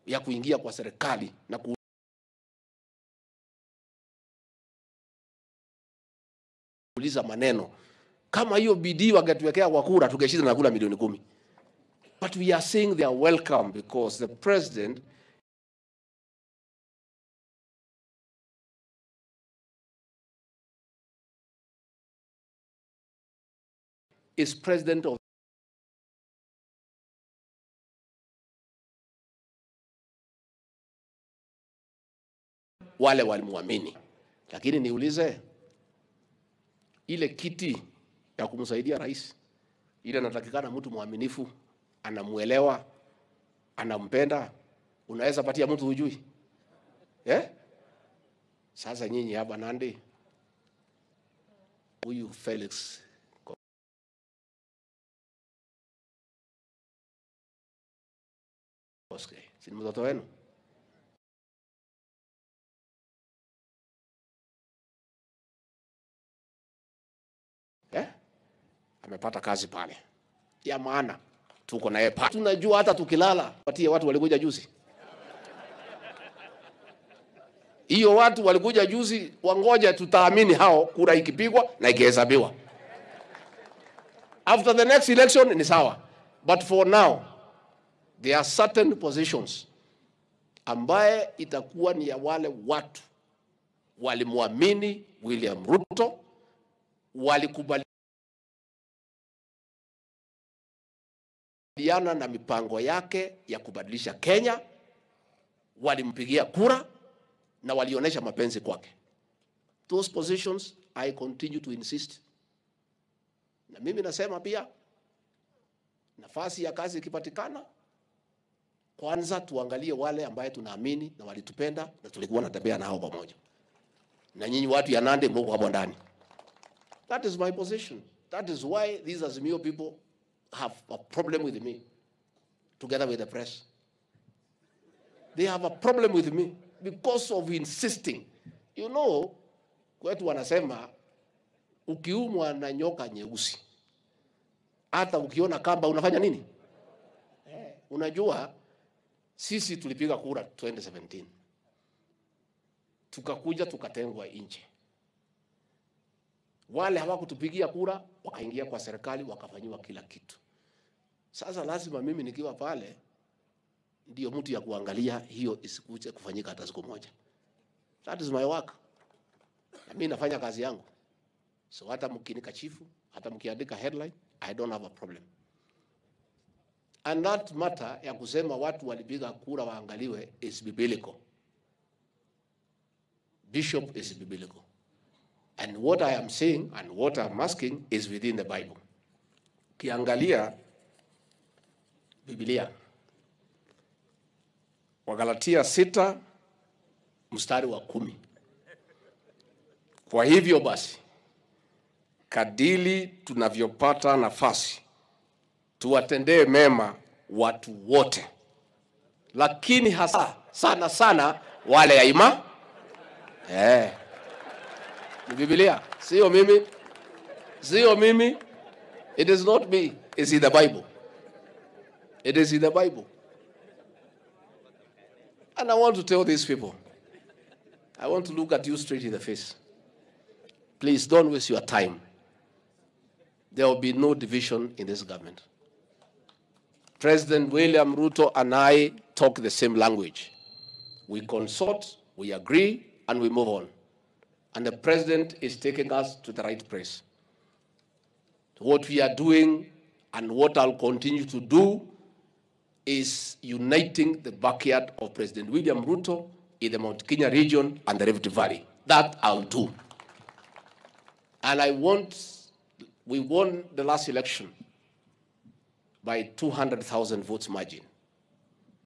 ya kuingia kwa serikali na kuuliza maneno. Kama hiyo bidii wangetuwekea kwa kura, tungeshinda na kura milioni 10. But we are saying they are welcome because the president is president of wale walimuamini. Lakini niulize, ile kiti ya kumsaidia rais, ile anatakikana mtu mwaminifu, anamuelewa, anampenda, unaweza patia mtu hujui? Eh? Sasa nyinyi hapa Nandi, huyu Felix Koskei, si mtoto wenu? Eh? Amepata kazi pale ya maana, tuko naye pale. Tunajua hata tukilala, patie watu walikuja juzi. Hiyo watu walikuja juzi, wangoja tutaamini hao kura ikipigwa na ikihesabiwa. After the next election ni sawa. But for now, there are certain positions ambaye itakuwa ni ya wale watu walimuamini William Ruto, walikubaliana na mipango yake ya kubadilisha Kenya, walimpigia kura na walionyesha mapenzi kwake. Those positions I continue to insist. Na mimi nasema pia, nafasi ya kazi ikipatikana, kwanza tuangalie wale ambaye tunaamini na walitupenda na tulikuwa natembea nao pamoja. Na nyinyi watu ya Nandi mko hapo ndani. That is my position. That is why these Azimio people have a problem with me, together with the press. They have a problem with me because of insisting. You know, kwetu wanasema ukiumwa na nyoka nyeusi, hata ukiona kamba unafanya nini? Unajua, sisi tulipiga kura 2017. Tukakuja tukatengwa nje. Wale hawakutupigia kura wakaingia kwa serikali wakafanyiwa kila kitu. Sasa lazima mimi nikiwa pale ndio mtu ya kuangalia hiyo isikuje kufanyika hata siku moja. That is my work. Na mimi nafanya kazi yangu. So hata mkinikashifu, hata mkiandika headline, I don't have a problem. And that matter ya kusema watu walipiga kura waangaliwe is biblical. Bishop is biblical. And what I am saying and what I am asking is within the Bible. Kiangalia Biblia, Wagalatia 6 mstari wa 10. Kwa hivyo basi, kadili tunavyopata nafasi, tuwatendee mema watu wote, lakini hasa sana sana wale ya ima. Ni Biblia, sio mimi. Sio mimi. It is not me. It's in the Bible. It is in the Bible. And I want to tell these people, I want to look at you straight in the face. Please don't waste your time. There will be no division in this government. President William Ruto and I talk the same language. We consult, we agree, and we move on. And the president is taking us to the right place. What we are doing and what I'll continue to do is uniting the backyard of President William Ruto in the Mount Kenya region and the Rift Valley. That I'll do. And we won the last election by 200,000 votes margin.